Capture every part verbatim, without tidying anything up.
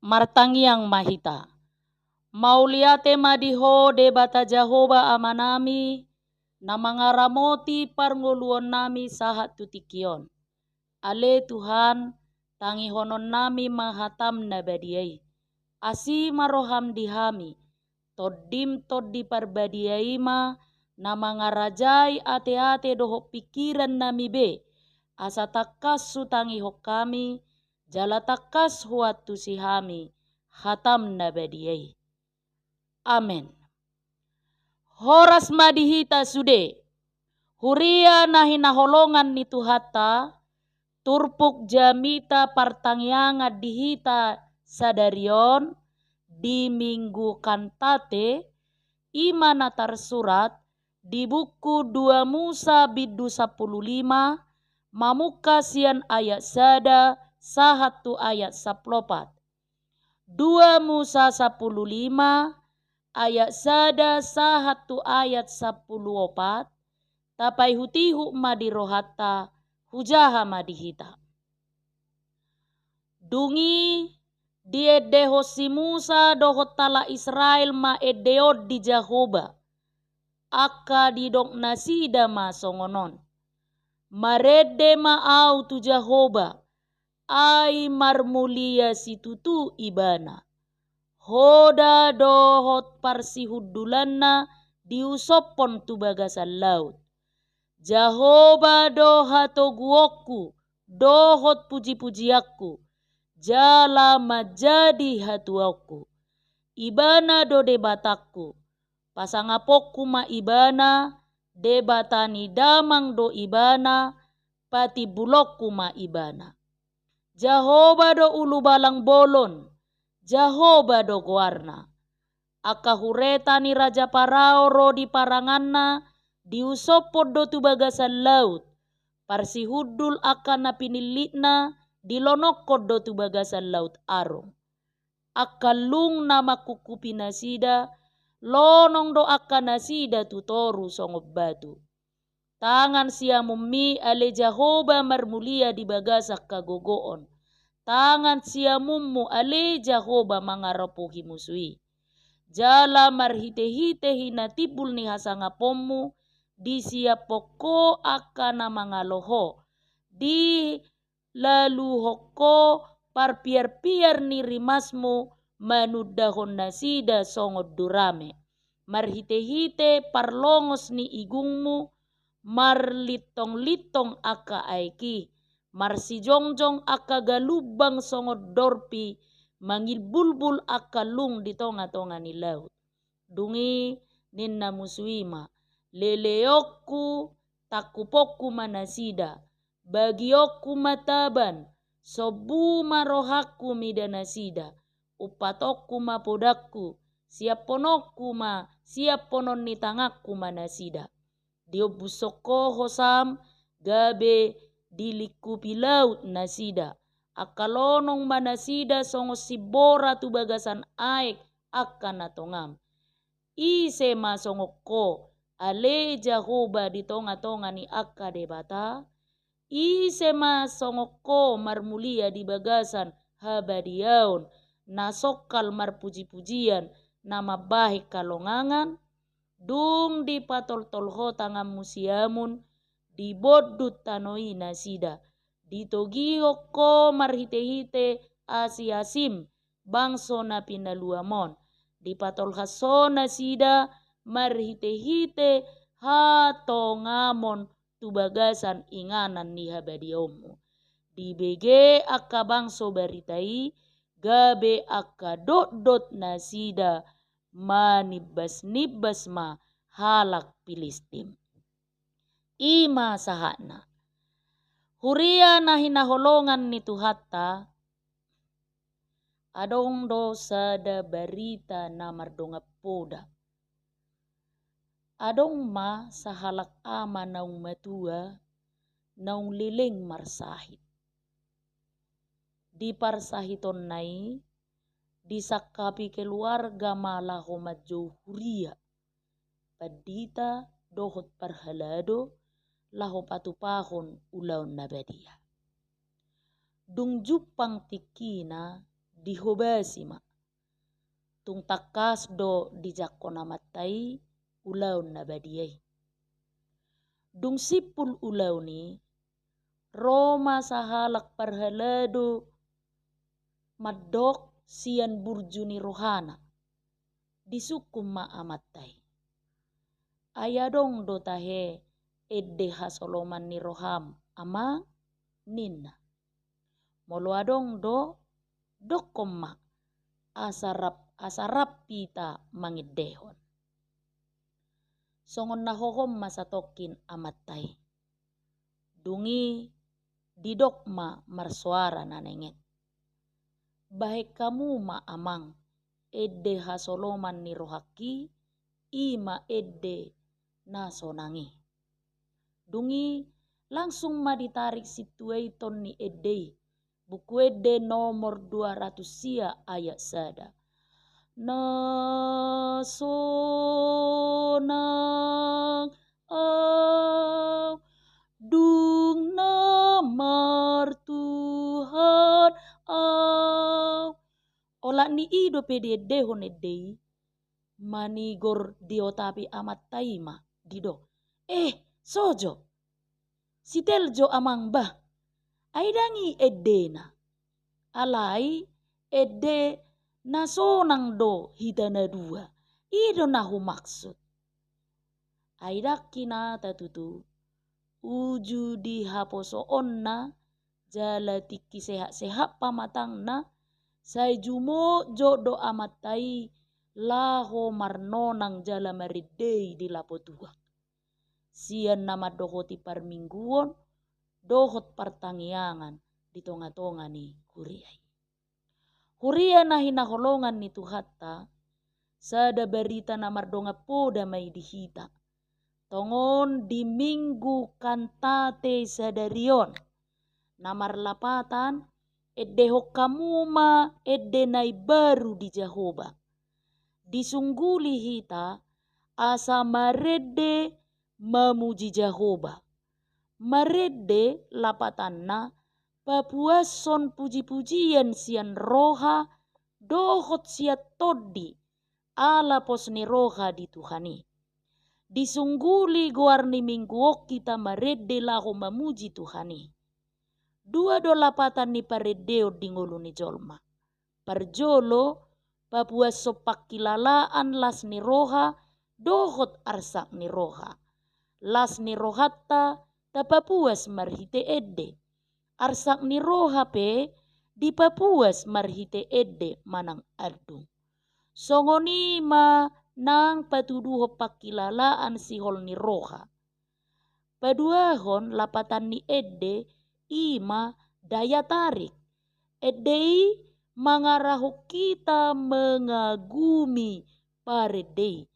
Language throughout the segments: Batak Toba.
Martangiang ma hita. Mauliate ma di Ho Debata Jahowa Amanami, na mangaramoti parngoluonnami sahat tu tingki on. Ale Tuhan, tangihononnami ma hataM na badia i. Asi ma rohaM di hami, TondiM Tondi Parbadia i ma na mangarajai ateate dohot pingkirannami be, asa tangkas hutangihon hami, jala tangkas huantusi hami hataM na badia i. Amen. Horas ma di hita sude, huria na hinaholongan ni Tuhanta, turpuk jamita partangiangan di hita sadari on, di Minggu Kantate, i ma na tarsurat di buku dua Musa bindu sampulu lima, mamungka sian ayat sada sahat tu ayat sampulu opat. Dua Musa sampulu lima, ayat sada sahat tu ayat sampulu opat, tapaihutihut ma di rohanta, hujaha ma di hita. Dung i diendehon si Musa dohot halak Israel ma ende on di Jahowa, angka didok nasida ma songon on: Marende ma ahu tu Jahowa, ai marmulia situtu Ibana. Hoda dohot parsihundulanna diusophon tu bagasan laut. Jahowa do hatoguonku dohot pujipujianku, jala manjadi hatuaonku. Ibana do Debatangku, pasangaponku ma Ibana, Debata ni damang do Ibana, patimbulonku ma Ibana. Jahowa do ulubalang bolon, Jahowa do goarna. Angka hureta ni Raja Parao ro di paranganna, diusophon do tu bagasan laut, parsihundul angka na pinillitna, dilonongkon do tu bagasan Laut Arung. Angka lung na mangkungkupi nasida, lonong do angka nasida tu toru songon batu. Tangan siamunmi, ale Jahowa, marmulia di bagasan hagogoon. Tangan siamunmu, ale Jahowa, mangaropuhi musu i. Jala marhitehite hinatimbul ni hasangaponmu, disiaphon ho angka na mangalo ho, di laluhon ho parpiarpiar ni rimasmu manundahon nasida songon durame. Marhitehite parlongos ni igungmu marlintonglintong angka aek i, marsijongjong angka galumbang songon dorpi, mangilbulbul angka lung di tongatonga ni laut. Dung i ninna musu i ma: Leleonku, tangkuponku ma nasida, bagionku ma taban, sombu ma rohangku mida nasida, umpatonku ma podangku, siaphononku ma siaphonon ni tanganku ma nasida. Diombushon ho hosam, gabe dilingkupi laut nasida. Angka lonong ma nasida songon simbora tu bagasan aek angka na tongam. Ise ma songon ho, ale Jahowa, di tongatonga ni angka debata? Ise ma songon ho marmulia di bagasan habadiaon, na songkal marpujipujian, na mambahen halongangan? Dung dipatoltol ho tanganmu siamun, dibondut tano i nasida. Ditogihon ho marhitehite asiasim bangso na pinaluam on. Dipatolhas ho nasida marhitehite hatongamon tu bagasan inganan ni habadiaonmu. Dibege angka bangso barita i, gabe angka dotdot nasida, manimbasnimbas ma halak Pilistim. I ma sahatna. Huria na hinaholongan ni Tuhanta, adong do sada barita na mardongan poda. Adong ma sahalak ama naung matua, naung leleng marsahit. Di parsahitonna i, disangkapi keluarga ma laho manjou huria, pandita dohot parhalado, laho patupahon ulaon na badia. Dung jumpang tingkina, dihobasi ma. Tung tangkas do dijangkon amanta i ulaon na badia i. Dung simpul ulaon i, ro ma sahalak parhalado mandok sian burju ni rohana. Disungkun ma amanta i. Ai adong do tahe ende hasoloman ni roham, amang? Ninna. Molo adong do, dokkon ma, asa rap, asa rap hita mangendehon. Songon na hohom ma satongkin amanta i. Dung i didok ma marsoara na nenget. Bahen hamu ma amang, ende hasoloman ni rohangki, i ma ende na sonang i. Dung i langsung ma ditarik sintua i ton ni ende i. Buku Ende nomor dua ratus sia ayat sada. Na sonang au, dung na martuhan au. Olat ni i dope diendehon ende i, manigor diotapi amanta i ma, didok. Eh, sojo. Sitel jo amang bah. Ai ndang i endena. Alai ende na sonang do hita na dua. I do na humaksud. Ai ndang kinata tutu. Uju di haposoonna, jala tingki sehat-sehat pamatangna, sai jumotjot do amanta i laho marnonang jala marende i di lapo tuak. Sian na mandohoti parmingguon, dohot partangiangan di tonga-tonga ni huria i. Huria na hinaholongan ni Tuhanta, sada barita na mardongan poda ma i di hita. Tongon di Minggu Kantate sadari on, na marlapatan, endehon hamu ma ende na imbaru di Jahowa. Disungguli hita, asa marende mamuji Jahowa. Marende lapatanna, papuashon puji-pujian sian roha, dohot sian tondi, ala pos ni roha di Tuhan i. Disungguli goar ni Minggu on hita marende laho mamuji Tuhan i. Dua do lapatan ni parendeon di ngolu ni jolma. Parjolo, papuashon pangkilalaan las ni roha, dohot arsak ni roha. Las ni rohanta, tapapuas marhite ende. Arsak ni roha pe, dipapuas marhite ende manang andung. Songon i ma nang patuduhon pangkilalaan sihol ni roha. Paduahon lapatan ni ende i ma daya tarik. Ende i mangarahon hita mengagumi parende i.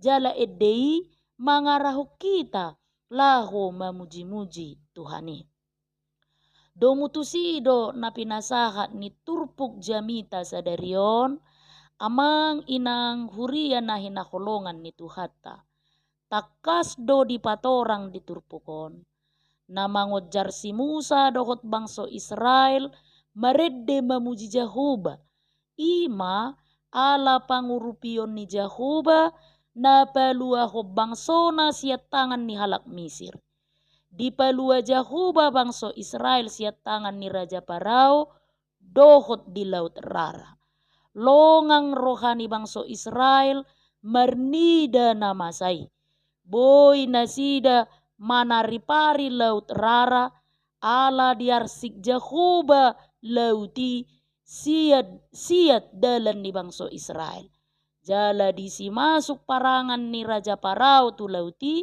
Jala ende i mangarahon hita laho mamuji-muji Tuhan i. Domu tusi do na pinasahat ni turpuk jamita sadari on, amang inang huria na hinaholongan ni Tuhanta. Tangkas do dipatorang di turpuk on. Na mangonjar si Musa dohot bangso Israel, marende mamuji Jahowa. I ma ala pangurupion ni Jahowa, na paluahon bangsona sian tangan ni halak Misir. Dipalua Jahowa bangso Israel sian tangan ni Raja Parao, dohot di Laut Rara. Longang roha ni bangso Israel, marnida na masa i. Boi nasida manaripari Laut Rara, ala diarsik Jahowa laut i sian, sian dalan ni bangso Israel. Jala disi masuk parangan ni Raja Parao tu laut i,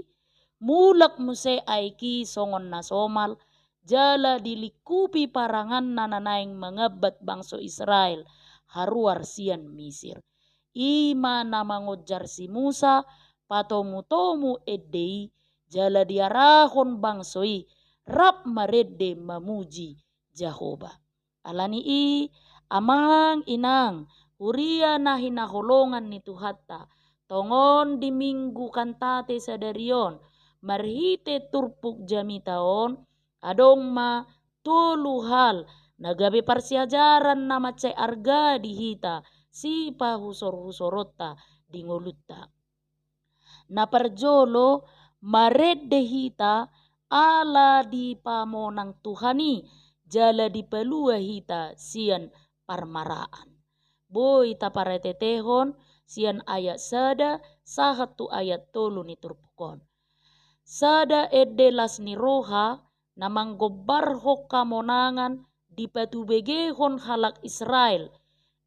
mulak muse aek i songon na somal, jala dilingkupi paranganna na naeng mangambat bangso Israel haruar sian Misir. I ma na mangonjar si Musa, patomu-tomu ende i, jala diarahon bangso i, rap marende mamuji Jahowa. Ala ni i, amang inang, huria na hinaholongan ni Tuhanta, tongon di Minggu Kantate sadari on, marhite turpuk jamita on, adong ma tolu hal Na gabe parsiajaran na mansai arga di hita, sipahusorhusoronta di ngolunta. Na parjolo, marende hita ala dipamonang Tuhan i, jala dipalua hita sian parmaraan. Boi taparateatehon sian ayat sada sahat tu ayat tolu ni turpuk on. Sada ende las ni roha na manggombarhon hamonangan dipatubegehon halak Israel,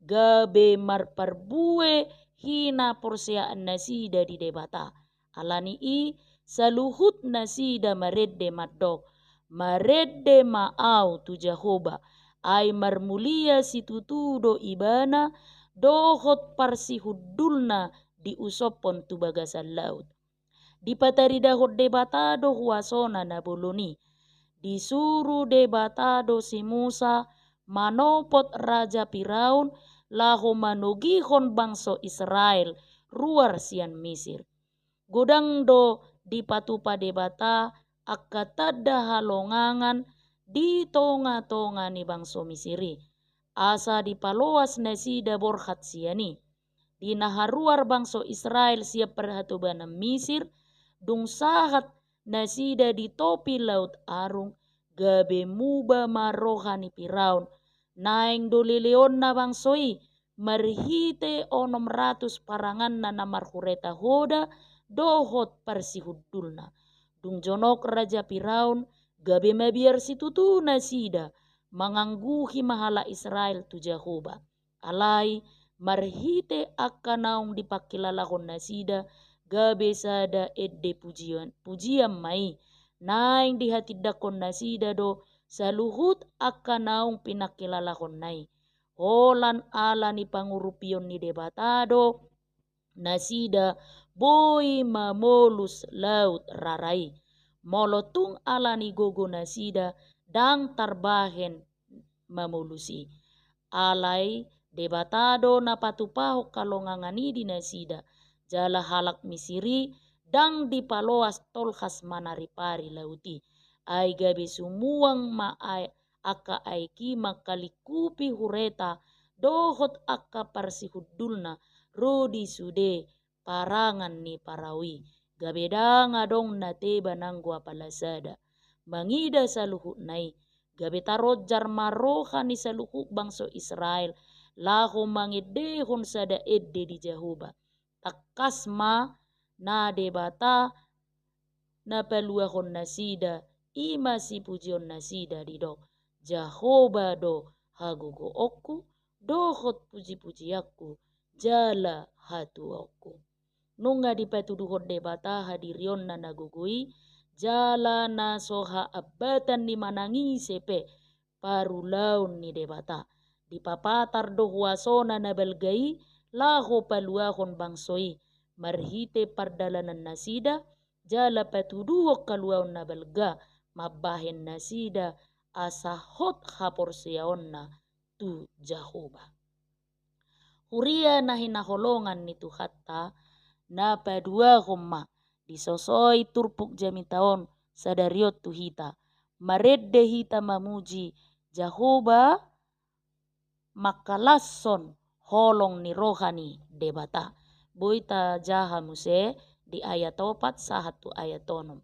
gabe marparbue hinaporseaon nasida di Debata. Ala ni i, saluhut nasida marende mandok, "Marende ma ahu tu Jahowa, ai marmulia situtu do Ibana, dohot parsihundulna diusophon tu bagasan laut." Dipataridahon Debata do huasona na bolon i. Disuru Debata do si Musa manopot Raja Piraun laho manogihon bangso Israel ruar sian Misir. Godang do dipatupa Debata angka tanda halongangan di tongatonga ni bangso Misir i, asa dipaloas nasida borhat sian i. Di na haruar bangso Israel sian parhatobanan Misir, dung sahat nasida di topi Laut Arung, gabe muba ma roha ni Piraun. Naeng do leleonna bangso i marhite onom ratus paranganna na marhureta hoda dohot parsihundulna. Dung jonok Raja Piraun, gabe mabiar situtu nasida, mangangguhi ma halak Israel tu Jahowa. Alai marhite angka naung dipangkilalahon nasida, gabe sada ende pujian, pujian ma i. Naeng dihatindangkon nasida do saluhut angka naung pinangkilalahonna i. Holan ala ni pangurupion ni Debata do nasida boi mamolus Laut Rara i. Molo tung ala ni gogo nasida, ndang tarbahen mamolus i. Alai Debata do na patupahon halongangan i di nasida, jala halak Misir i ndang dipaloas tolhas manaripari laut i. Ai gabe sumuang ma ae-, angka aek i mangkalingkupi hureta dohot angka parsihundulna ro di sude parangan ni parau i. Gabe ndang adong na teba nanggo apala sada. Mangida saluhutna i, gabe taronjar ma roha ni saluhut bangso Israel laho mangendehon sada ende di Jahowa. Tangkas ma na Debata na paluahon nasida, i ma sipujion nasida, didok, "Jahowa do hagogoonku, dohot pujipujianku, jala hatuaonku." Nunga dipatuduhon Debata hadirionna na gogo i, jala na so haambatan ni manang ise pe parulaon ni Debata. Dipapatar do huasona na balga i laho paluahon bangso i, marhite pardalanan nasida, jala patuduhon haluaon na balga mambahen nasida asa hot haporseaonna tu Jahowa. Huria na hinaholongan ni Tuhanta, na paduahon ma disosoi turpuk jamita on sadari on tu hita. Marende hita mamuji Jahowa mangkalashon holong ni roha ni Debata. Boi tajaha muse di ayat opat sahat tu ayat onom.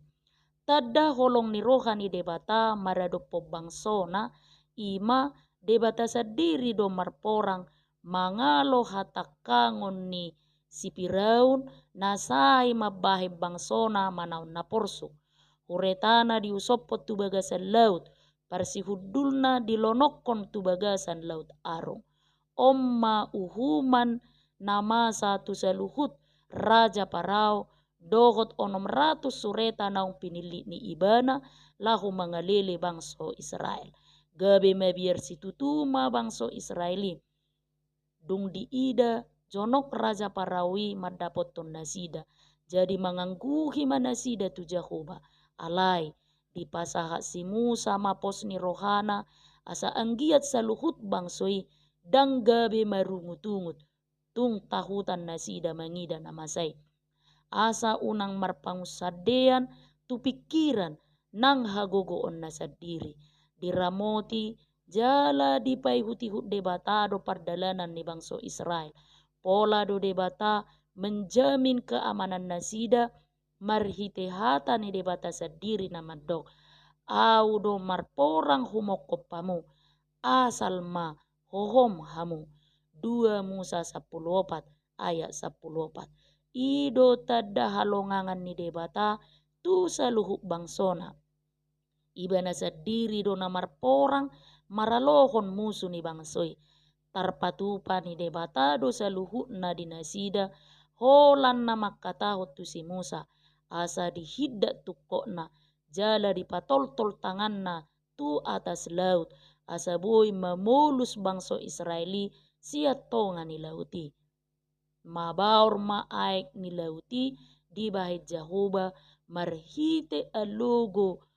Tanda holong ni roha ni Debata maradophon bangsona, i ma Debata sandiri do marporang mangalo hatangkangon ni si Piraun na sai mambahen bangsona manaon na porsuk. Huretana diusophon tu bagasan laut, parsihundulna dilonokhon tu bagasan Laut Arung. On ma uhuman na masa tu saluhut raja Parao dohot onom ratus sureta naung pinillit ni ibana laho mangalele bangso Israel. Gabe mabiar situtu ma bangso Israel i. Dung diida jonok raja Parao i mandapothon nasida, jadi mangangguhi ma nasida tu Jahowa. Alai dipasahat si Musa ma pos ni rohana, asa anggiat saluhut bangso i ndang gabe marungutungut, tung tahutan nasida mangida na masa i. Asa unang marpangunsandean tu pingkiran nang hagogoonna sandiri, diramoti jala dipaihut-ihut Debata do pardalanan ni bangso Israel. Pola do Debata menjamin keamanan nasida marhite hata ni Debata sandiri na mandok, "Ahu do marporang humongkop hamu, asal ma hohom hamu." Dua Musa sampulu opat ayat sampulu opat. I do tanda halongangan ni Debata tu saluhut bangsona. Ibana sandiri do na marporang maralohon musu ni bangso i. Tarpatupa ni Debata do saluhutna di nasida, holan na mangkatahon tu si Musa, asa dihindat tungkotna, jala dipatoltol tanganna tu atas laut, asa boi mamolus bangso Israel i sian tonga ni laut i. Mabaor ma aek ni laut i dibahen Jahowa marhite alogo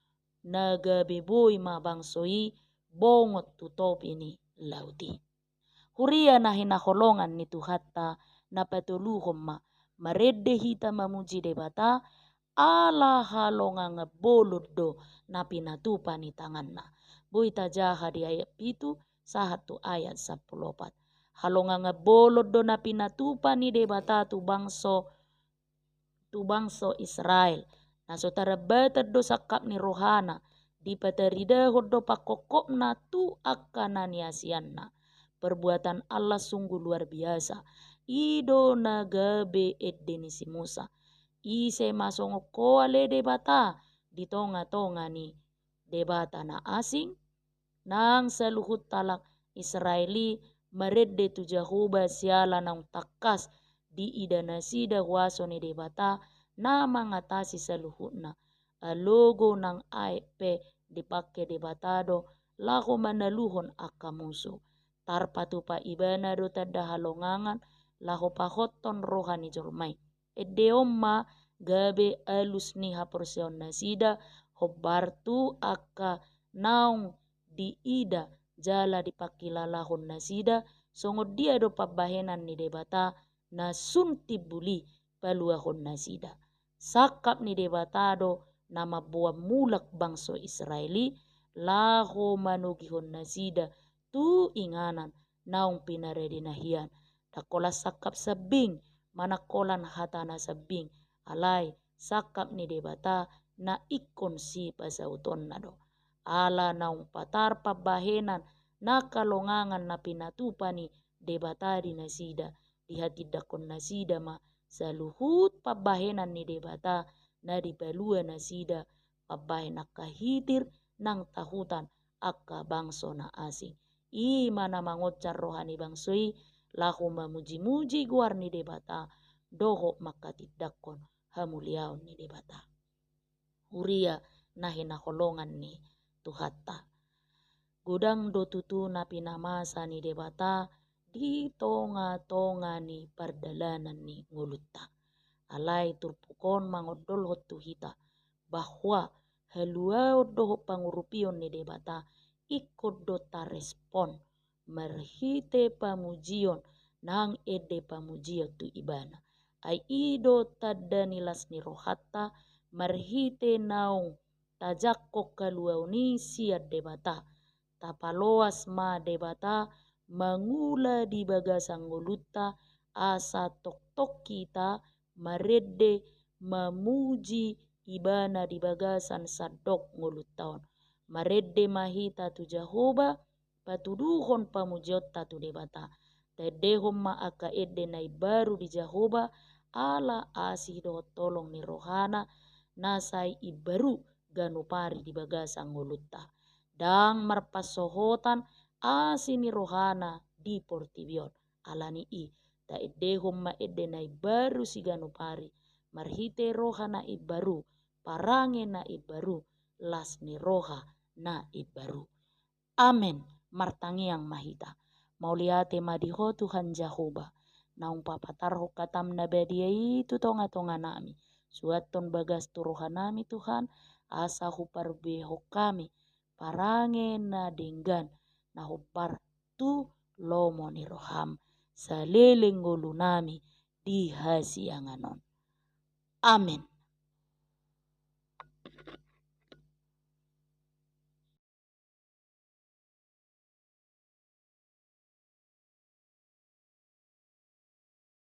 na gabe boi ma bangso i bongot tu topi ni laut i. Huria na hinaholongan ni Tuhanta, na patoluhon ma, marende hita mamuji Debata, ala halongangan bolon do na pinatupa ni tanganna. Boi tajaha di ayat pitu sahat tu ayat sampulu opat. Halongangan bolon do na pinatupa ni Debata tu bangso, tu bangso Israel. Na so tarambatan do sangkap ni rohana, dipataridahon do pangkophopna tu angka na niasianna. Perbuatan Allah sungguh luar biasa. I do na gabe ende ni si Musa. Ise ma songon ho ale Debata di tonga-tonga ni debata na asing? Nang saluhut halak Israel i marende tu Jahowa siala naung tangkas diida nasida huaso ni Debata na mangatasi saluhutna. Alogo nang aek pe dipangke Debata do laho manaluhon angka musu. Tarpatupa ibana do tanda halongangan laho pahothon roha ni jolma i. Ende on ma gabe alus ni haporseaon nasida, hombar tu angka naung diida jala dipangkilalahon nasida, songon dia do pambahenan ni Debata na sun timbul i paluahon nasida. Sangkap ni Debata do na mamboan mulak bangso Israel i, laho manogihon nasida tu inganan naung pinarade na hian. Ndang holan sangkap sambing, manang holan hata na sambing, alai sangkap ni Debata na ingkon sipasautonna do. Ala naung patar pambahenan nangkin halongangan na pinatupa ni Debata di nasida, dihatindanghon nasida ma saluhut pambahenan ni Debata na dipalua nasida mambahen angka hitir nang tahutan angka bangso na asing. I ma na mangonjar roha ni bangso i laho mamuji-muji goar ni Debata dohot manghatindanghon hamuliaon ni Debata. Huria na hinaholongan ni Tuhanta. Godang do tutu na pinamasa ni Debata di tonga-tonga ni pardalanan ni ngolunta. Alai turpuk on mangondolhon tu hita bahwa haluaon dohot pangurupion ni Debata ingkon do tarespon marhite pamujion nang ende pamujion tu Ibana. Ai i do tanda ni las ni rohanta marhite naung tajangkon haluaon i sian Debata. Tapaloas ma Debata mangula di bagasan ngolunta asa tongtong hita marende mamuji Ibana di bagasan sandok ngolunta on. Marende ma hita tu Jahowa, patuduhon pamujionta tu Debata. Taendehon ma angka ende na imbaru di Jahowa, ala asi dohot holong ni rohana na sai imbaru ganup ari di bagasan ngolunta. Ndang marpansohotan asi ni rohana di portibi on. Ala ni i, taendehon ma ende na imbaru siganup ari, marhite roha na imbaru, parange na imbaru, las ni roha na imbaru. Amen. Martangiang ma hita. Mauliate ma di Ho Tuhan Jahowa, naung papatarhon hataM na badia i tu tonga-tonganami. Suanhon bagas tu rohanami Tuhan, asa huparbuehon hami parange na denggan, na hombar tu lomo ni rohaM saleleng ngolunami di hasiangan on. Amen.